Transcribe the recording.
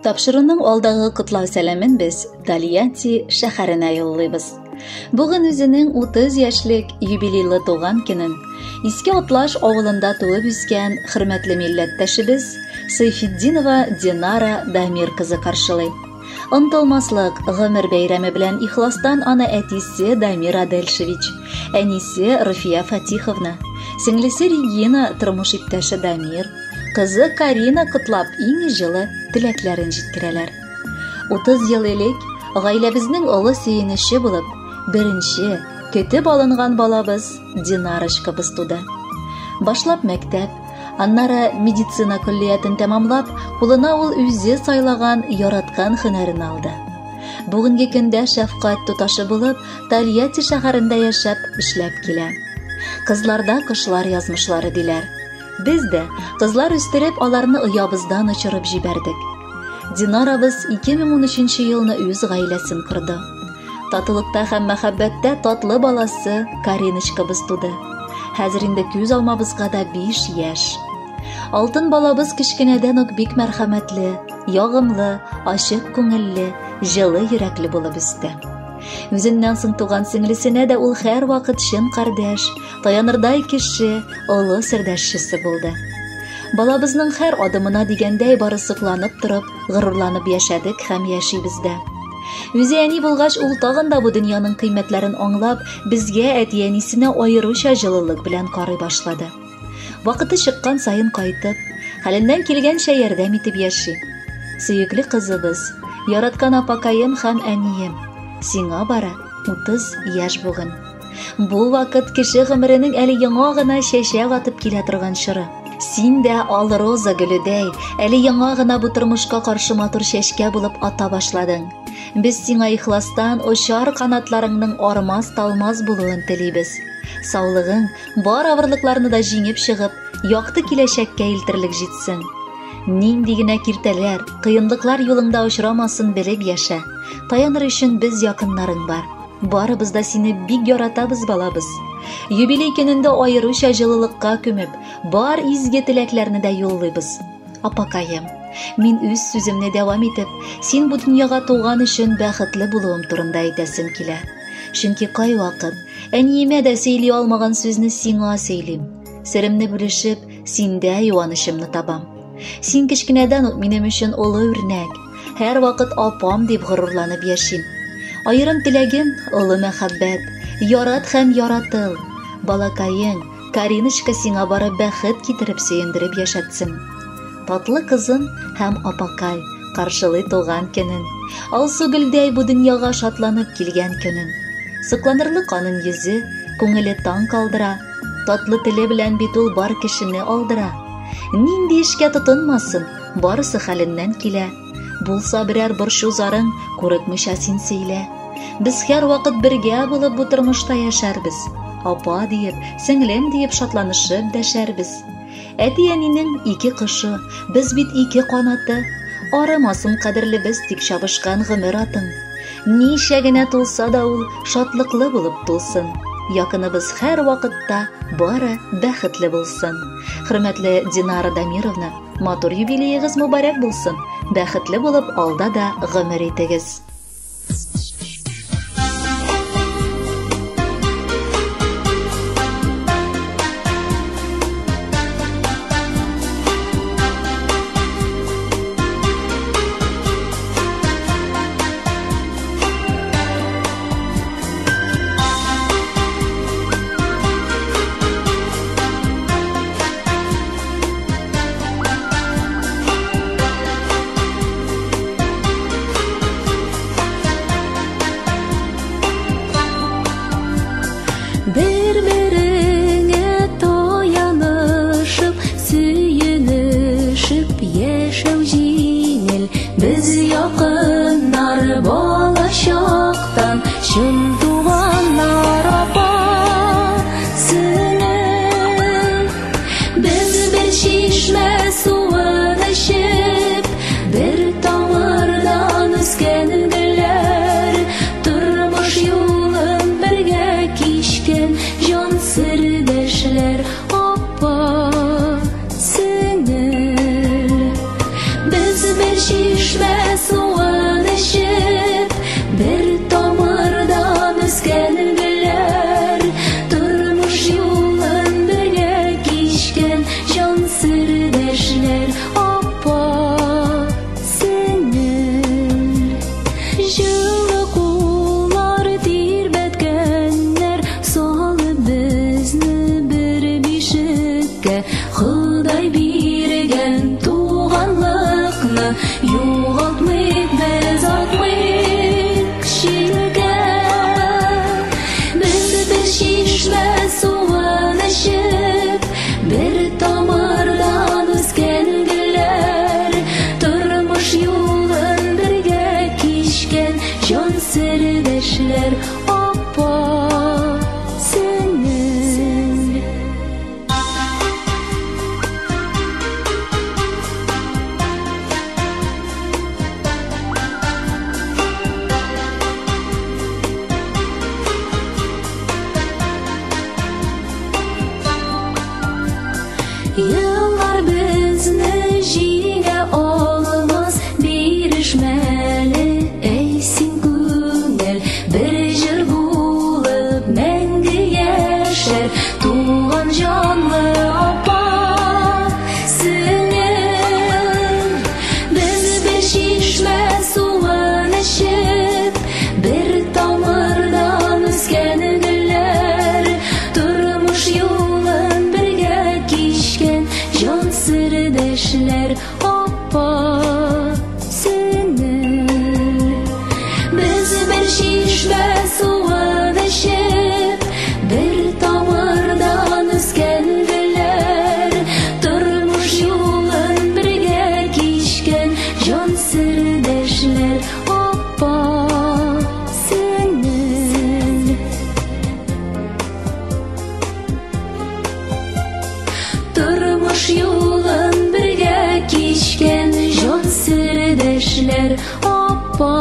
Тапшыруның алдагы котлау сәламен без Тольятти шәһәренә юллыйбыз. Бүген үзенең 30 яшьлек юбилейлы туган көнен Иске Атлаш авылында туып үскән хөрмәтле милләттәшебез Сейфетдинова Динара Дамир кызы каршылый. Онытылмаслык гомер бәйрәме белән ихластан аны әтисе Дамир Адельшевич, әнисе Руфия Фатиховна, сеңлесе Регина, тормыш иптәше Дамир, кызы Карина котлап иң җылы теләкләрен җиткерәләр. 30 ел элек гаиләбезнең олы сөенече булып, беренче, көтеп алынган балабыз Динарочкабыз туды. Башлап мәктәп, аннары медицина көллиятен тәмамлап, кулына ул үзе сайлаган, яраткан һөнәрен алды. Бүгенге көндә шәфкать туташы булып, Тольятти шәһәрендә яшәп, эшләп килә. Кызларда кошлар язмышлары диләр. Без дә, кызлар үстереп, аларны оябыздан очырып җибәрдек. Динарабыз 2013 елны үз гаиләсен корды. Татулыкта һәм мәхәббәттә татлы баласы Кариночкабыз туды. Хәзер инде күз алмабызга да 5 яшь. Алтын балабыз кечкенәдән үк бик мәрхәмәтле, ягымлы, ачык күңелле, җылы йөрәкле булып үсте. Үзеннән соң туган сеңлесенә дә ул һәрвакыт чын кардәш, таянырдай кеше, олы сердәшчесе булды. Балабызның һәр адымына дигәндәй бары сокланып торып, горурланып яшәдек һәм яшибез дә. Үзе әни булгач, ул тагын да бу дөньяның кыйммәтләрен аңлап, безгә әти-әнисенә аеруча җылылык белән карый башлады. Вакыты чыккан саен кайтып, хәленнән килгәнчә ярдәм итеп яши. Сөекле кызыбыз, яраткан апакаем һәм әнием, сиңа бара 30 яшь бүген. Бу вакыт кеше гомеренең әле яңа гына чәчәк атып килә торган чоры. Син дә ал роза гөледәй, әле яңа гына бу тормышка каршы матур чәчкә булып ата башладың. Без сиңа ихластан очар канатларыңның армас-талмас булуын телибез. Саулыгың, бар авырлыкларны да җиңеп чыгып, якты киләчәккә илтерлек җитсен. Нинди генә киртәләр, кыенлыклар юлыңда очрамасын белеп яшә. Таяныр өчен без якыннарың бар. Барыбыз да сине бик яратабыз, балабыз. Юбилей көнендә аеруча җылылыкка күмеп, бар изге теләкләрне дә юллыйбыз. Апакаем, мин үз сүземне дәвам итеп, син бу дөньяга туган өчен бәхетле булуым турында әйтәсем килә. Чөнки кайвакыт әниемә дә сөйли алмаган сүзне сиңа сөйлим. Серемне бүлешеп, синдә юанычымны табам. Син кечкенәдән үк минем өчен олы үрнәк. Һәрвакыт апам дип горурланып яшим. Аерым теләгем олы мәхәббәт. Ярат һәм яратыл. Балакаең, Кариночка сиңа бары бәхет китереп сөендереп яшәтсен. Татлы кызым һәм апакай каршылый туган көнен. Алсу гөлдәй бу дөньяга шатланып килгән көнен. Сокланырлык аның йөзе, күңеле таң калдыра. Татлы теле белән бит ул бар кешене алдыра. Нинди эшкә тотынмасын, барысы хәленнән килә. Булса берәр борчу зарың, курыкмыйча син сөйлә. Без һәрвакыт бергә булып бу тормышта яшәрбез. Апа диеп, сеңлем диеп шатланышып дәшәрбез. Әти-әнинең ике кошы, без бит ике канаты. Арымасын кадерлебез тик чабышкан гомер атың. Ничә генә тулса да ул шатлыклы булып тулсын. Якыныбыз һәр вакытта бары бәхетле булсын. Хөрмәтле Динара Дамировна, матур юбилеегыз мөбарәк булсын. Бәхетле булып алда да гомер итегез. Бер-береңә таянышып, сөенешеп яшәү җиңел. Без якыннар балачактан, чын туганнар апа, сеңел. Без бер чишмә суын эчеп, бер тамырдан үскән гөлләр, тормыш юлын бергә кичкән җан сердәшләр, апа, сеңел. Без бер чишмә чишмә суын эчеп, бер тамырдан үскән гөлләр, тормыш юлын бергә кичкән җан сердәшләр, апа, сеңел. Җылы куллар тирбәткәннәр, салып безне бер бишеккә, Ходай биргән туганлыкны югалтмыйк без, атмыйк читкә. Без бер чишмә суын эчеп, бер тамырдан үскән гөлләр, тормыш юлын бергә кичкән җан сердәшләр, апа, сеңел. Еллар безне җиңә алмас, бирешмәле, әй син күңел, бер җыр булып мәңге яшәр туган җанлы апа, сеңел. Без бер чишмә суын эчеп, бер тамырдан үскән гөлләр, тормыш юлын бергә кичкән җан сердәшләр, апа, сеңел. Без бер чишмә суын эчеп, бер тамырдан үскән гөлләр, тормыш юлын бергә кичкән җан сердәшләр, апа, сеңел. Тормыш юлын бергә кичкән җан сердәшләр, апа,